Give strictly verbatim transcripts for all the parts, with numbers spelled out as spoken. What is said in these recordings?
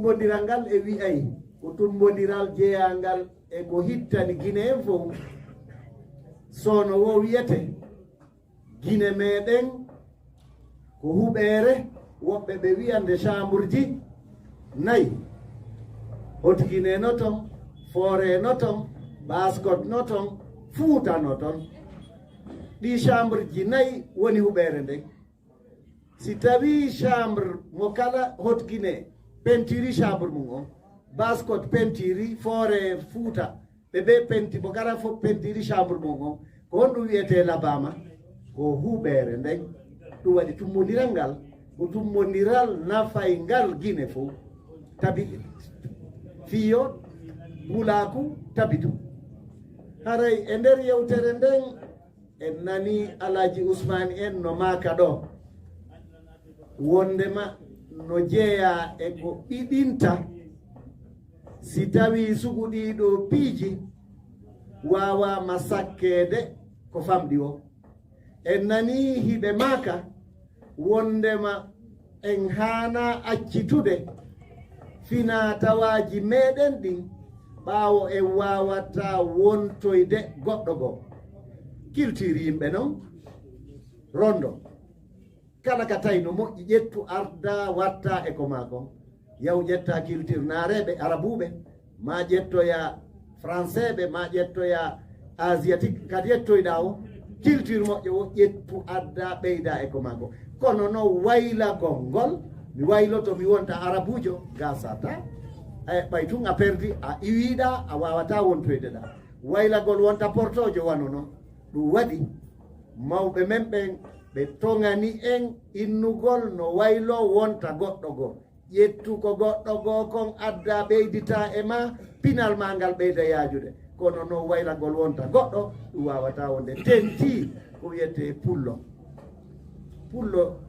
Tumbondiral ngal e wi'ay ko tumbondiral jeyaangal e ko hittani Gine en fow. Soono woo wi'ete Gine meeɗen ko huɓeere, woɓɓe ɓe wi'ande caamburji nayi. Hot Gine no ton, Foore no ton, Baskot no ton, Fuuta no ton. Ɗii caamburji nayi woni huɓeere nden. Si tawii chambre mo kala Hot Gine pentiri chambre mum on, Baskot pentiri, Foore Fuuta, ɓe ɓe penti, mo kala fof pentiri chambre mum on, ko honɗum wiyetee labaama? Ko huɓeere nden. Ɗum waɗi tummbondiral ngal ko tummbondiral nafayngal Gine fof. Tabi fiyo pulaaku tabitu. Haray e nder yewtere nden, en nanii Alaaji Usmaani en no maaka ɗoo, wonndema no jeyaa e ko ɓiɗinta si tawii sugu ɗii ɗoo piiji waawaama sakkeede ko famɗi woo. En nanii hiɓe maaka wonndema en haanaa accitude finaa-tawaaji meeɗen ɗin ɓaawo en waawataa wontoyde goɗɗo goo. Kiltiir yimɓe non, ronndo. Kala ka tawi no moƴƴi, ƴettu ardaa wattaa e ko maa kon. Yahu ƴettaa kiltiir naareeɓe, arabuuɓe, maa ƴettoyaa franseeɓe, maa ƴettoyaa asiatique, ka ƴettoyɗaa o, kiltiir moƴƴo o, ƴettu addaa ɓeydaa e ko maa ko. Kono no waylagol ngol, mi wayloto mi wonta arabuujo, gasata. Ay, ɓay tun a perdi, a iwiiɗaa, a waawataa wontoyde ɗaa. Waylagol wonta portoojo wano non. Ɗum waɗi mawɓe men ɓen ɓe toŋani en innugol no wayloo wonta goɗɗo goo. Ƴettu ko goɗɗo goo kon addaa ɓeyditaa e maa, pinal maa ngal ɓeyda yaajude. Kono non waylagol wonta goɗɗo, ɗum waawataa wonde. Tentii ko wiyetee pullo. Pullo,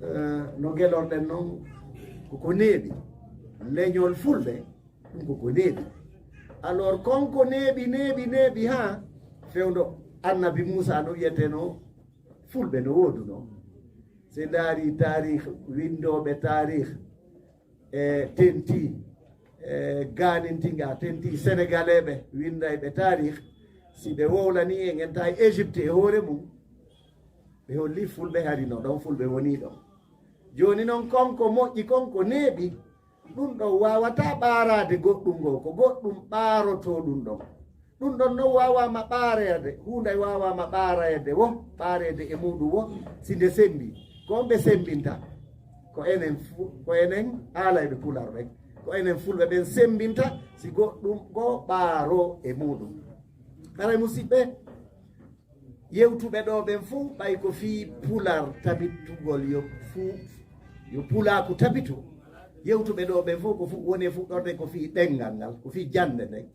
eh, no gelorɗen non, ko ko neeɓi. Leñol fulɓe, ɗum ko ko neeɓi. Alors, kon ko neeɓi, neeɓi, neeɓi haa fewndo Annabi Muusaa no wiyetenoo, fulɓe no woodunoo. Si ndaari taarih, winndooɓe taarih, e tentii, e gaanintinga, tentii Senegaleeɓe winndayɓe taarih, si ɓe wowlanii en, en tawi Égypte e hoore mum, ɓe holli fulɓe hari no ɗon, fulɓe wonii ɗon. Jooni non, kon ko moƴƴi, kon ko neeɓi, ɗum ɗon waawataa ɓaaraade goɗɗum ngoo, ko goɗɗum ɓaarotoo ɗum ɗon. Ɗum ɗon non waawaama ɓaareede, huunde waawaama ɓaareede wo, ɓaareede e muuɗum wo, si nde semmbii. Ko on ɓe semmbinta? Ko enen fu-, ko enen aalayɓe Pulaar ɓen. Ko enen Fulɓe ɓen semmbinta si goɗɗum ngoo ɓaaroo e muuɗum. Haray musiɓɓe, yewtuɓe ɗoo ɓen fof, ɓay ko fii Pulaar tabitugol yo fu-, yo pulaaku tabitu. Yewtuɓe ɗoo ɓen fof ko fu-, woni e fuɗɗorde ko fii ɗenngal ngal, ko fii jannde nden.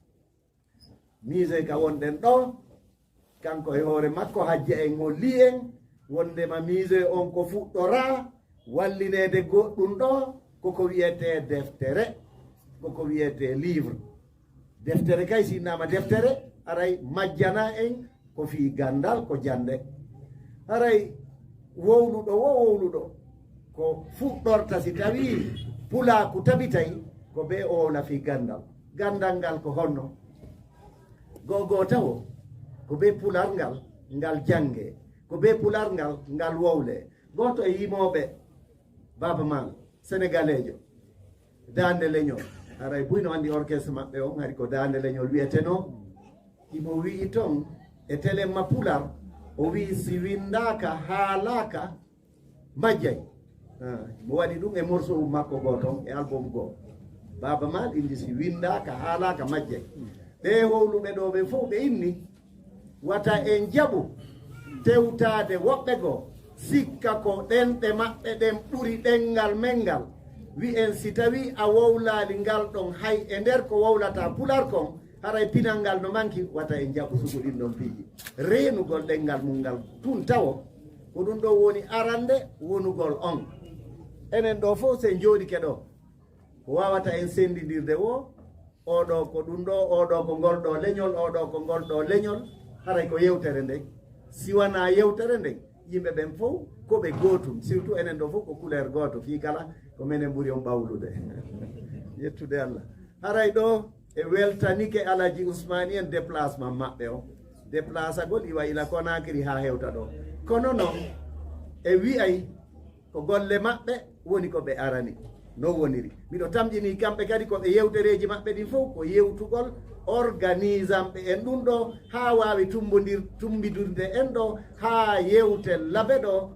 Musée ka wonɗen ɗoo, kanko e hoore makko, Hajja en hollii en wonndema musée on ko fuɗɗoraa wallineede goɗɗum ɗoo, koko wiyetee deftere, koko wiyetee livre. Deftere kay, si innama deftere, aray majjana en ko fii ganndal, ko jannde. Aray wowluɗo wo wowluɗo ko fuɗɗorta si tawii pulaaku tabitay, ko bee o wowla fii ganndal. Ganndal ngal ko honno? Goo goo tawo, ko bee Pulaar ngal, ngal janngee. Ko bee Pulaar ngal, ngal wowlee. Gooto e yimooɓe Baaba Maal, Senegaleejo, Daande Leñol. Haray buy no anndi orchestre maɓɓe on, hari ko Daande Leñol wiyetenoo. Himo wi'i ton e Telemma Pulaar, o wi'i si winndaaka, haalaaka, majjay. Ah, mo waɗi ɗum e morceau makko goo ton e album goo. Baaba Maal inni si winndaaka, haalaaka, majjay. Ɓee howluɓe ɗoo ɓe fof ɓe inni, wata en jaɓu tewtaade woɓɓe goo, sikka ko ɗenɗe maɓɓe ɗen ɓuri ɗenngal men ngal. Wi'en si tawii a wowlaali ngal ɗon hay e nder ko wowlataa Pulaar kon, haray pinal ngal no manki, wata en jaɓu sugu ɗin ɗon piiji. Reenugol ɗenngal mum ngal tun tawo, ko ɗum ɗon woni arande wonugol on. Enen ɗoo fof, si en jooɗike ɗoo, ko waawata en senndindirde wo, oo ɗoo ko ɗum ɗoo, oo ɗoo ko ngol ɗoo leñol, oo ɗoo ko ngol ɗoo leñol, haray ko yewtere nden. Si wanaa yewtere nden, yimɓe ɓen fof ko ɓe gootum, surtout enen ɗoo fof ko couleur gooto, fii kala ko menen ɓuri on ɓawlude. Yettude Allah. Haray ɗo e weltanike Alaji Usmani en déplacement maɓɓe o. Déplacagol iwa ila Konakiri haa hewta ɗo. Kono noon e wi'ay ko golle maɓɓe woni ko ɓe arani. No woniri. Miɗo tamƴini kamɓe kadi ko ɓe yewtereeji maɓɓe ɗin fof ko yewtugol organisanɓe en ɗum ɗo haa waawi tumbondir-, tumbidirde en ɗo haa yewte labe ɗo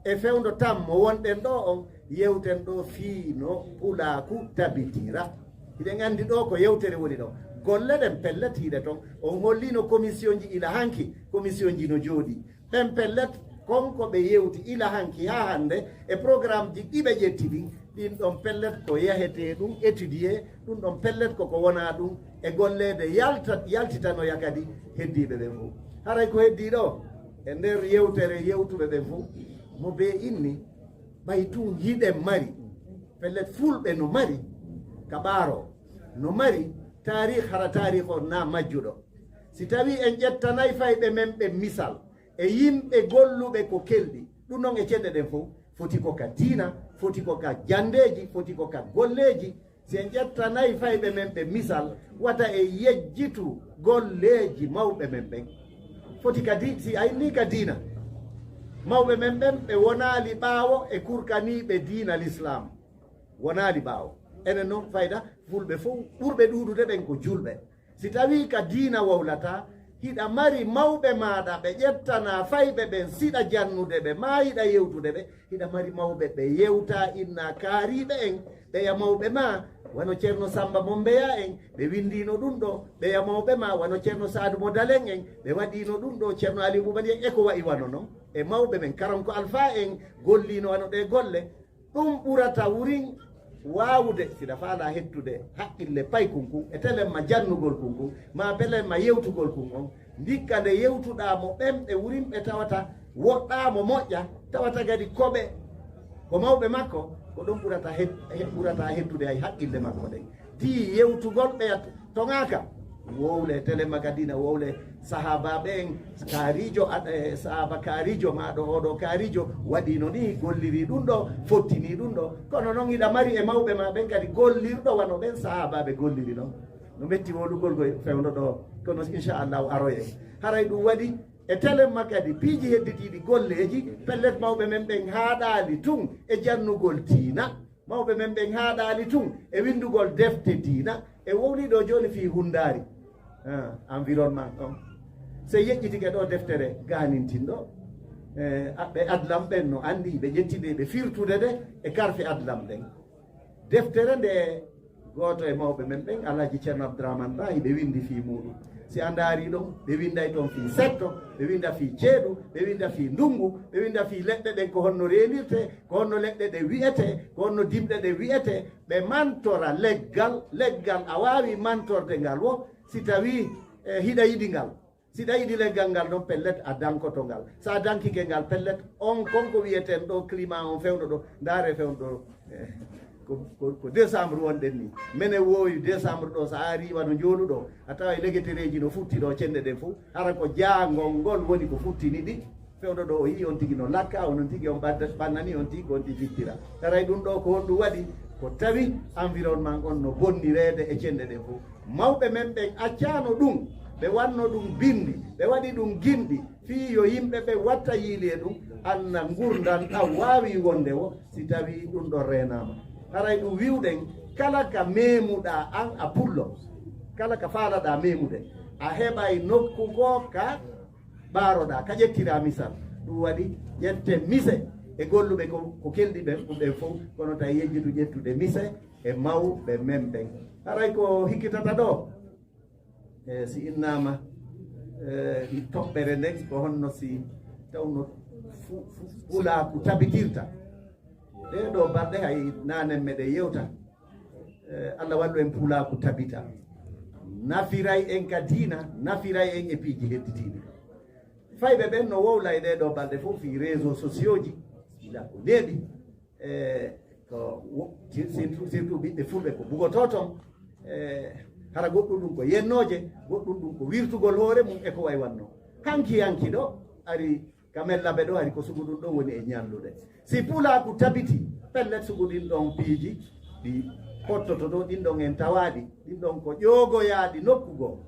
e fewndo tammo wonɗen ɗo on yewten ɗo fii no pulaaku tabitira. Hiɗen anndi ɗo ko yewtere woni ɗo. Golle ɗen pellet hiɗe ton. On hollino commissionji ila hanki, commissionji no jooɗi. Ɓen pellet kon ko ɓe yewti ila hanki haa hannde e programmeji ɗi ɓe ƴetti ɗin. Ɗin ɗon pellet ko yahetee ɗum étudier, ɗum ɗon pellet koko wonaa ɗum e golleede yalta-, yaltitanoya kadi heddiiɓe ɓen fof. Haray ko heddii ɗo e nder yewtere yewtuɓe ɓen fof, mo bee inni, ɓay tun hiɗen mari, pellet fulɓe no mari ka ɓaaro, no mari taarih, hara taarih on na majjuɗo. Si tawi en ƴettanay fayɓe men ɓe misal, e yimɓe golluɓe ko kelɗi. Ɗum noon e ceɗɗe ɗen fof, foti ko ka diina, foti ko ka janndeeji, foti ko ka golleeji. Si en ƴettanay fayɓe men ɓe misal, wata e yejjitu golleeji mawɓe men ɓen. Foti ka di-, si a inni ka diina, mawɓe men ɓen ɓe wonaali ɓaawo e kurkaniiɓe diina l'islam. Wonaali ɓaawo. Enen noon fayda fulɓe fof ɓurɓe ɗuuɗude ɓen ko julɓe. Si tawii ka diina wowlataa, hiɗa mari mawɓe maaɗa ɓe ƴettanaa fayɓe ɓen, siɗa jannude ɓe, maa hiɗa yewtude ɓe, hiɗa mari mawɓe ɓe yewtaa innaa kaariiɓe en, ɓeya mawɓe maa, wano Ceerno Sammba Mombeyaa en, ɓe winndiino ɗum ɗo, ɓeya mawɓe maa, wano Ceerno Saadu Mo Dalen en, ɓe waɗiino ɗum ɗo, Ceerno Aliyu Mumani en, e ko wayi wano non. E mawɓe men, Karanko Alfaa en, golliino wano ɗee golle. Ɗum ɓurata wurin waawude, siɗa faalaa hettude haqqille paykun kun, e telemma jannugol kun kun, maa telemma yewtugol kun on, ndikka nde yewtuɗaa mo ɓen ɓe wurin ɓe tawata woɗɗaa mo moƴƴa, tawata kadi ko ɓe, ko mawɓe makko, ko ɗum ɓurata het-, he-, ɓurata hettude hay haqqille makko ɗen. Di yewtugol ɓeya toŋaaka. Wowle tele magadina, wowle sahaabaaɓe en, kaariijo, ad-, eh, sahaaba kaariijo, maa ɗo, oɗo kaariijo waɗiino ni, golliri ɗum ɗo, fottini ɗum ɗo. Kono noon hiɗa mari e mawɓe maa ɓen kadi gollirɗo wano ɓen sahaabaaɓe golliri ɗon. No metti wowlugol ko fewndo ɗo, kono inchallahu aroye. Haray ɗum waɗi e tele ma kadi piiji hedditiiɗi golleeji, pellet mawɓe men ɓen haaɗaali tun e jannugol diina. Mawɓe men ɓen haaɗaali tun e winndugol defte diina. E wowlii ɗo jooni fii hunndaari, ah, environnement on. So yeƴƴitike ɗo deftere gaanintinɗo, eh, a-, ɓe adlam ɓen no anndi, ɓe ƴetti nde, ɓe firtude nde e karfe adlam ɗen. Deftere nde gooto e mawɓe men ɓen, Alhaji Ceerno Abdourahmane Ba, hiɓe winndi fii muuɗum. Si a ndaarii ɗon, ɓe winnday toon fii setto, ɓe winnda fii ceeɗu, ɓe winnda fii ndunngu, ɓe winnda fii leɗɗe ɗen ko honno reenirtee, ko honno leɗɗe ɗe wi'etee, ko honno dimɗe ɗe wi'etee. Ɓe mantora leggal, leggal a waawi mantorde ngal wo si tawii, eh, hiɗa yiɗi ngal. Si ɗa yiɗi leggal ngal ɗon, pellet a dankoto ngal. So a dankike ngal, pellet on kon ko wi'eten ɗo climat on fewndo ɗo, ndaare fewndo ɗo. Eh, ko, ko, ko décembre wonɗen ni. Mene woowi décembre ɗo, so a arii wano njoolu ɗo, a tawa e legetereeji no futti ɗo, cennde ɗen fof. Hara ko jaangol ngol woni ko futtini ɗi. Fewndo ɗo o yii on tigi no lakka, onon tigi on ɓadda-, ɓannani on tigi, on tigi fittira. Taray ɗum ɗo ko honɗum waɗi? Ko tawi environnement on no bonnireede e cennde ɗen fof. Mawɓe men ɓen accaano ɗum, ɓe wanno ɗum binndi, ɓe waɗi ɗum ginɗi, fii yo yimɓe ɓe watta yiili e ɗum, anna ngurndan ɗan waawi wonde wo si tawii ɗum ɗon reenaama. Haray ɗum wi'uɗen, kala ka meemuɗaa an a pullo, kala ka faalaɗaa meemude, a heɓay nokku goo ka ɓaaroɗaa, ka ƴettiraa misal. Ɗum waɗi ƴetten mise e golluɓe ko, ko kelɗi ɓen, ɗum ɓen fof, kono tawi yejjitu ƴettude mise e mawɓe men ɓen. Haray ko hikkitata ɗo, e si innaama, e, toɓɓere nden, ko honno si tawno fu-, fu-, pulaaku tabitirta. Ɗee ɗoo balɗe hay naanen meɗen yewta. E, Allah wallu en pulaaku tabita. Nafiray en ka diina, nafiray en e piiji hedditiiɗi. Fayɓe ɓen no wowla e ɗee ɗoo balɗe fof fii réseaux sociaux ji, ila ko neeɓi. E, ko wo-, si-, surtout, surtout ɓiɓɓe fulɓe ko bugotoo ton. E, hara goɗɗum ɗum ko yennooje, goɗɗum ɗum ko wirtugol hoore mum e ko way wanno. Hanki hanki ɗo, ari ka men labe ɗo, ari ko sugu ɗum ɗo woni e ñallude. Si pulaaku tabiti, pellet sugu ɗin ɗon piiji ɗi Pottoto ɗo ɗin ɗon en tawaaɗi, ɗin ɗon ko ƴoogoyaaɗi nokku goo,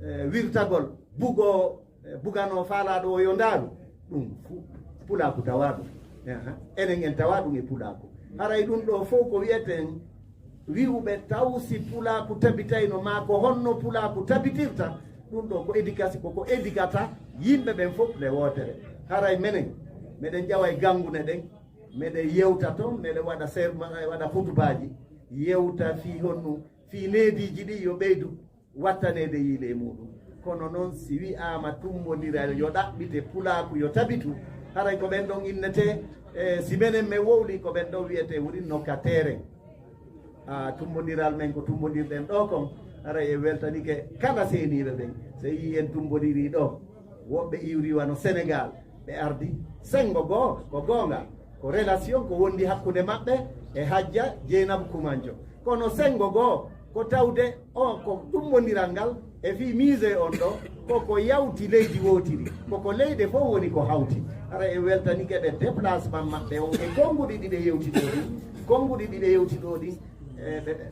e, wirtagol, bugoo, e, buganoo faalaaɗo o yo ndaaru, ɗum fu-, pulaaku tawaa ɗum. Aha. Enen en tawaa ɗum e pulaaku. Haray ɗum ɗo fow ko wi'eten wi'uɓe taw si pulaaku tabitayno maa ko honno pulaaku tabitirta, ɗum ɗo ko éducation, ko, ko éducata yimɓe ɓen fof nde wootere. Haray menen, meɗen ƴawa e gannguɗe ɗen, meɗen yewta toon, meɗen waɗa serma, waɗa hutubaaji, yewta fii honno, fii neediiji ɗi yo ɓeydu wattaneede yiile e muuɗum. Kono noon, si wi'aama tummbondiral yo ɗaɓɓite, pulaaku yo tabitu, haray ko ɓen ɗon innetee, e si menen men wowli, ko ɓen ɗon wi'etee wurin nokka teeren. A, tummbondiral men ko tummbondirɗen ɗoo kon, haray en weltanike kala seeniiɓe ɓen. So yii en tummbondirii ɗoo, woɓɓe iwri wano Senegaal, ɓe ardi senngo goo, ko goonga, ko relation ko wondi hakkunde maɓɓe e Hajja Jeynabu Kumanjo. Kono senngo goo, ko tawde o, ko tummbondiral ngal e fii musée on ɗoo, koko yawti leydi wootiri, koko leyɗe fof woni ko hawti. Hara en weltanike ɓe déplacement maɓɓe on e konnguɗi ɗi ɓe yewti ɗoo ɗin, konnguɗi ɗi ɓe yewti ɗoo ɗin, e, ɓe, ɓe,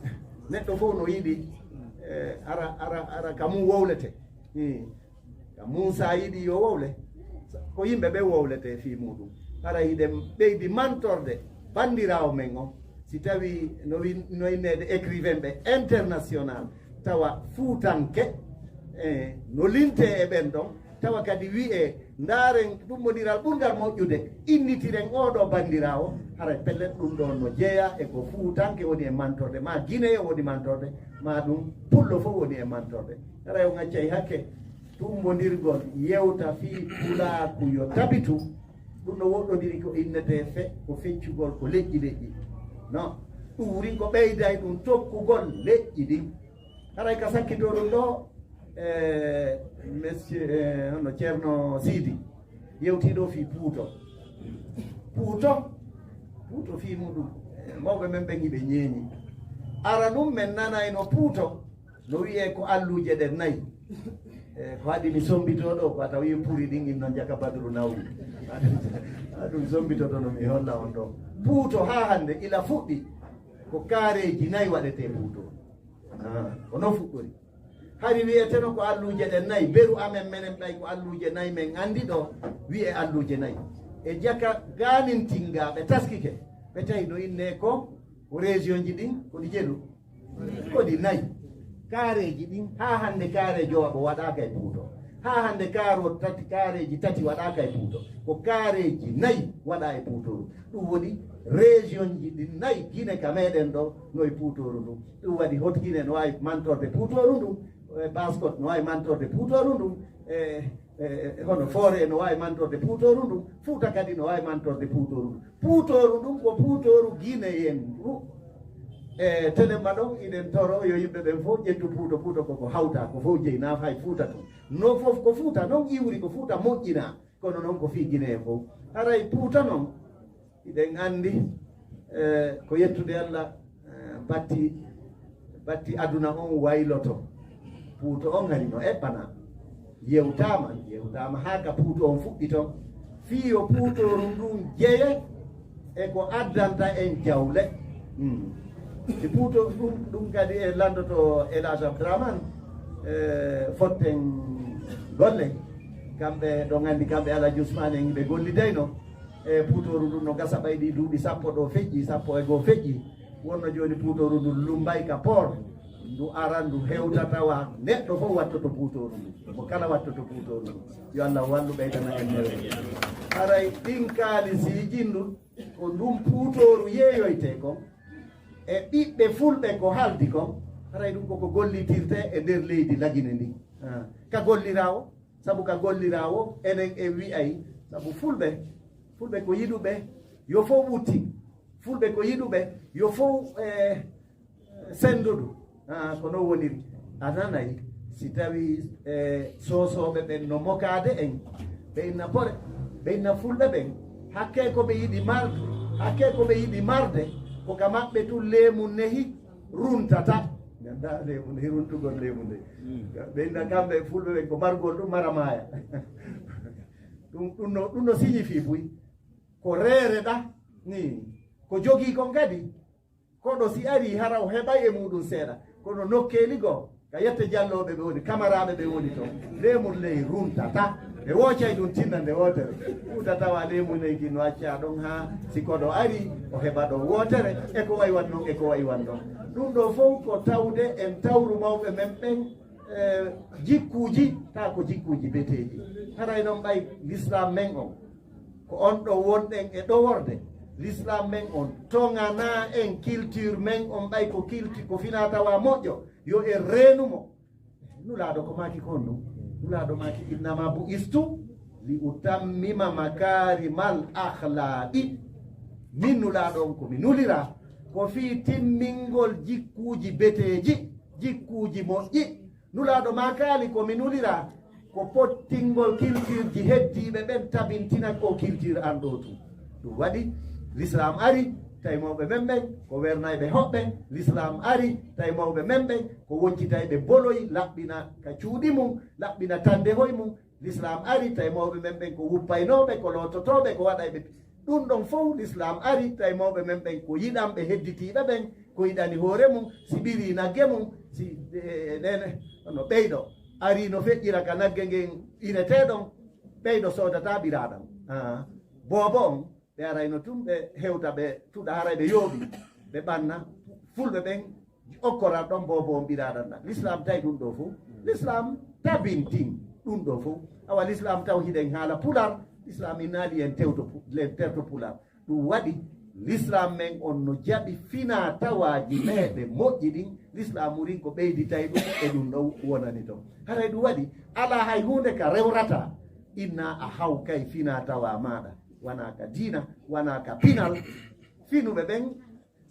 neɗɗo fof no yiɗi, e, ara, ara, ara ka mum wowlete. Hmm. Ka Muusaa yiɗi yo wowle, ko yimɓe ɓe wowletee fii muuɗum. Hara hiɗen ɓeydi mantorde banndiraawo men on, si tawii no wi-, no inneede écrivain ɓe international, tawa fuutanke, e, no lintee e ɓen ɗon, tawa kadi wi'ee, ndaaren tummbondiral ɓurngal moƴƴude, innitiren oo ɗoo banndiraawo, haray pellet ɗum ɗoon no jeyaa e ko fuutanke woni e mantorde, maa gineyo woni mantorde, maa ɗum pullo fof woni e mantorde. Haray on accay hakke. Tummbondirgol yewta fii pulaaku yo tabitu, ɗum no woɗɗondiri ko innetee fe, ko feccugol ko leƴƴi leƴƴi. Non, ɗum wurin ko ɓeyday ɗum tokkugol leƴƴi ɗin. Haray ka sakkitoo ɗum ɗoo, e, monsieur, e, hono Ceerno Siidi yewtii ɗoo fii Puuto. Puuto, Puuto fii muɗum, e, mawɓe men ɓen hiɓe ñeeñi. Ara ɗum men nanayno Puuto, no wi'ee ko alluuje ɗen nayi. E, ko haɗi mi sommbitoo ɗoo, ko a tawi puri ɗin inno jaka Badru Nawri. Haa ɗum sommbitoto no mi holla on ɗoo. Puuto haa hannde ila fuɗɗi, ko kaareeji nayi waɗetee Puuto. Ah, ko non fuɗɗori. Hari wi'eteno ko alluuje ɗen nayi, beru amen menen ɓay ko alluuje nayi men anndi ɗoo, wi'ee alluuje nayi. E jaka gaanintinga ɓe taskike, ɓe tawi no innee ko, ko région ji ɗin, ko ɗi jeɗu. Ko ɗi nayi. Kaareeji ɗin, haa hannde kaare jowaɓo waɗaaka e Puuto. Haa hannde kaaro tati, kaareeji tati waɗaaka e Puuto. Ko kaareeji nayi waɗaa e Puutooru. Ɗum woni région ji ɗin nayi, Gine ka meɗen ɗo, no e Puutooru ndun. Ɗum waɗi Haute Guinée no waawi mantorde Puutooru ndun, e Basse-Côte no waawi mantorde Puutooru ndun, e, e, e hono Fore no waawi mantorde Puutooru ndun, Fuuta kadi no waawi mantorde Puutooru ndun. Puutooru ndun ko Puutooru Guinéen ru. E, telemma ɗon, iɗen toro yo yimɓe ɓen fof ƴettu Puuto. Puuto koko hawta, ko fof jeyi, na hay Fuuta tun. No fof ko Fuuta non iwri, ko Fuuta moƴƴina, kono non ko fii Guinée fof. Haray Puuta non, iɗen anndi, e, ko yettude Allah, e, batti, batti aduna on wayloto. Puuto on hari no eɓɓana. Yewtaama, yewtaama haa ka Puuto on fuɗɗi ton. Fii yo Puutooru ndun jeye e ko addanta en jawle. Hmm. Si Puuto ɗum, ɗum kadi e landoto El Hadj Abdourahmane, e, fotten golle. Kamɓe ɗon anndi, kamɓe El Hadj Ousmane en ɓe gollidayno. E Puutooru ndun no gasa ɓay ɗi duuɓi sappo ɗo feƴƴi, sappo e goo feƴƴi. Wonno jooni Puutooru ndun lummbay ka port. Ndu ara, ndu hewta tawa neɗɗo fof wattoto Puutooru ndun. Mo kala wattoto Puutooru ndun. Yo Allah wallu ɓeydana en newde. Haray ɗin kaalisiiji ndun, ko ndun Puutooru yeeyoytee kon. E ɓiɓɓe Fulɓe ko haaldi kon, haray ɗum koko gollitirtee e nder leydi Lagine ndin. Ah, ka golliraawo, sabu ka golliraawo, enen en wi'ay, sabu Fulɓe, Fulɓe ko yiɗuɓe yo fof ɓutti. Fulɓe ko yiɗuɓe yo fof, eh, senndudu. Ah, ko non woniri. A nanay, si tawii, eh, soosooɓe ɓen no mokaade en, ɓe inna pore, ɓe inna Fulɓe ɓen, hakkee ko ɓe yiɗi marde, hakkee ko ɓe yiɗi marde, ko ka maɓɓe tun leemu nehi runtata. Nganndaa leemu nehi, runtugol leemu nde. Mm. Ɓe inna kamɓe Fulɓe ɓen ko margol ɗum mara maaya. Ɗum, ɗum no, ɗum no signifie buy ko reereɗaa, ni, ko jogii kon kadi, Koɗo si arii, hara o heɓay e muuɗum seeɗa. Kono nokkeeli goo, ka yette jallooɓe ɓe woni, kamaraaɓe ɓe woni toon. Leemur ley runtata. Ɓe woocay ɗum tinna nde wootere. Ɗum tatawa leemur ley kin no accaa ɗon haa si koɗo arii, o heɓa ɗon wootere, e ko wayi wan noon, e ko wayi wan noon. Ɗum ɗoo fof ko tawde en tawru mawɓe men ɓen, e, jikkuuji, taa ko jikkuuji beteeji. Haray noon ɓay lislaam men on, ko on ɗo wonɗen e ɗoworde. Lislaam men on toŋanaa en culture men on, ɓay ko culture, ko finaa tawaa moƴƴo, yo en reenu mo. Nulaaɗo ko maaki ko honɗum? Nulaaɗo maaki, "Innama bu'istu li utammima makaarimal akhlaaqi." Min Nulaaɗo on ko mi nuliraa ko fii timmingol jikkuuji beteeji, jikkuuji moƴƴi. Nulaaɗo maakaali ko mi nuliraa ko pottingol cultureji heddiiɓe ɓen, tabintina ko culture an ɗoo tun. Ɗum waɗi lislaam ari tawi mawɓe men ɓen ko wernayɓe hoɓɓe. Lislaam ari tawi mawɓe men ɓen ko woncitayɓe boloy, laɓɓina ka cuuɗi mum, laɓɓina tande hoy mum. Lislaam ari tawi mawɓe men ɓen ko wuppaynooɓe, ko loototooɓe, ko waɗayɓe. Ɗum ɗon fof lislaam ari tawi mawɓe men ɓen ko yiɗanɓe hedditiiɓe ɓen, ko yiɗani hoore mum, si ɓirii nagge mum, si, e, nene, no ɓeyɗo arii no feƴƴira ka nagge ngen iretee ɗon, ɓeyɗo soodata ɓiraaɗam. Ah, boobo on, ɓe arayno tun ɓe hewta, ɓe tuɗa, haray ɓe yooɓi, ɓe ɓanna. Fulɓe ɓen okkoran ɗon boobo on ɓiraaɗam ɗan. Lislaam tawi ɗum ɗoo fof. Lislaam tabintin ɗum ɗoo fof. Awa lislaam taw hiɗen haala Pulaar, lislaam innaali en tewto pu-, len terto Pulaar. Ɗum waɗi lislaam men on no jaɓi finaa tawaaji meeɗen moƴƴi ɗin. Lislaam urin ko ɓeyditay ɗum e ɗum ɗo wonani ɗon. Haray ɗum waɗi alaa hay huunde ka rewrata inna a hawkay finaa tawaa maaɗa. Wanaa ka diina, wanaa ka pinal. Finuɓe ɓen,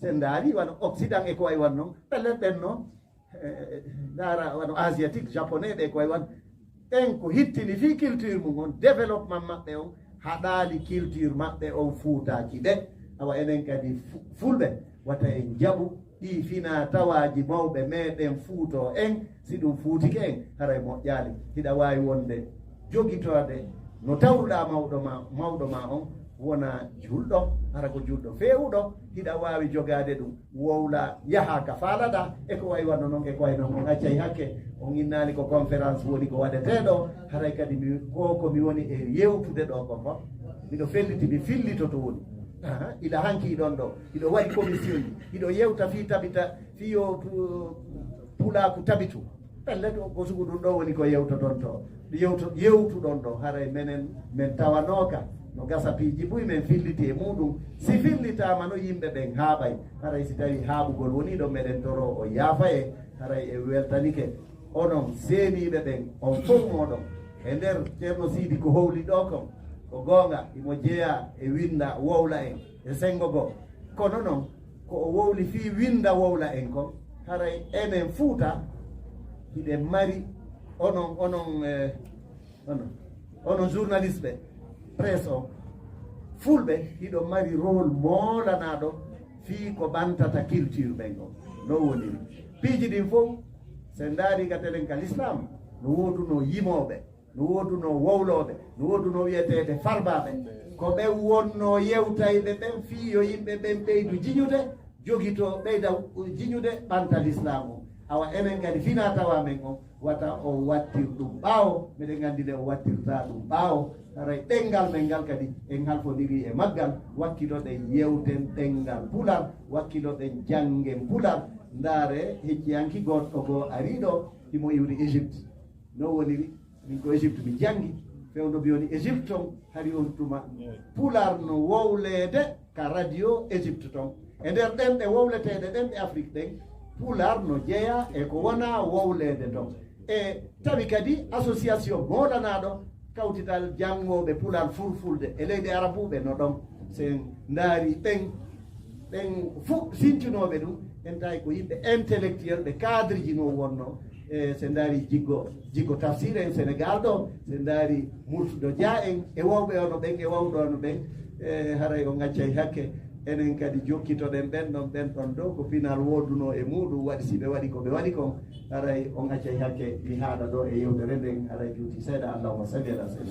sen ndaari wano Occident e ko way wan non, pellet ɓen no, eh, ndaara wano Asiatique, Japonais ɓe ko way wan. Ɓen ko hittini fii culture mum on, développement maɓɓe on haɗaali culture maɓɓe on fuutaaki ɓe. Awa enen kadi fu-, fulɓe, wata en jaɓu ɗii finaa tawaaji mawɓe meɗen fuutoo en. Si ɗum fuutike en, haray moƴƴaali. Hiɗa waawi wonde jogitoode no tawruɗaa mawɗo ma, mawɗo ma on, wona julɗo, hara ko julɗo feewuɗo, hiɗa waawi jogaade ɗum, wowla, yaha ka faalaɗaa, e ko wayi wano non, e ko wayi non, on accay hakke, on innaali ko conférence woni ko waɗetee ɗo, haray kadi mi, ko, ko mi woni e yewtude ɗo ko fof, miɗo felliti, mi fillito to woni. Aha, ila hanki ɗon ɗo, hiɗo waɗi commission ji, hiɗo yewta fii tabita, fii yo pu-, pulaaku tabitu. Pellet, ko sugu ɗum ɗo woni ko yewtoton to. Yewto-, yewtuɗon ɗo, haray menen, men tawanooka. No gasa piiji buy, men filliti e muɗum. Si fillitaama no yimɓe ɓen haaɓay. Haray si tawi haaɓugol woni ɗo, meɗen toro o yaafaye. Haray e weltanike. Onon seeniiɓe ɓen, on fof mooɗon. E nder Ceerno Siidi ko howli ɗo kon, ko goonga, imo jeyaa e winnda wowla en. E senngo goo. Kono non, ko o wowli fii winnda wowla en kon, haray enen Fuuta, hiɗen mari onon, onon, eh, onon, onon journaliste ɓe, presse o, fulɓe, hiɗo mari rôle moolanaaɗo fii ko ɓantata culture ɓen on. No woniri? Piiji ɗin fof, sen ndaari ka telen ka l'islam, no woodunoo yimooɓe. No woodunoo wowlooɓe, no woodunoo wi'eteeɓe farbaaɓe. Ko ɓen wonnoo yewtayɓe ɓen fii yo yimɓe ɓen ɓeydu jiñude, jogitoo ɓeyda jiñude ɓanta lislaamu. Awa enen kadi finaa tawaa men on, wata o wattir ɗum ɓaawo, miɗen anndi nde o wattirtaa ɗum ɓaawo. Haray ɗenngal men ngal kadi en halfondirii e maggal, wakkitoɗen yewten ɗenngal Pular, wakkitoɗen janngen Pular. Ndaare hecciyanki goɗɗo goo arii ɗo, himo iwri Égypte. No woniri? Min ko Égypte mi janngi, fewndo mi woni Égypte ton, hari on tuma Pulaar no wowleede ka radio Égypte ton. E nder ɗemɗe wowleteeɗe ɗen ɗe Afrique ɗen, Pulaar no jeyaa e ko wonaa wowleede ton. E tawi kadi association moolanaaɗo kawtital janngooɓe Pulaar Fulfulde e leyɗe Arabuuɓe no ɗon. Sen ndaari ɓen, ɓen fuu sintunooɓe ɗum, en tawi ko yimɓe intellectuel, ɓe cadre ji no wonnoo. E sen ndaari Jiggo, Jiggo Tafsir en Sénégal ɗo, sen ndaari Murtudo Dia en, e wowɓe ono ɓen, e wowɓe ono ɓen, e haray on accay hakke. Enen kadi jokkitoɗen ɓen ɗon, ɓen ɗon ɗo, ko pinal woodunoo e muuɗum, waɗi si ɓe waɗi ko ɓe waɗi kon, haray on accay hakke. Mi haaɗa ɗo e yewtere nden, haray juuti seeɗa. Allahumma salli ala sayyidina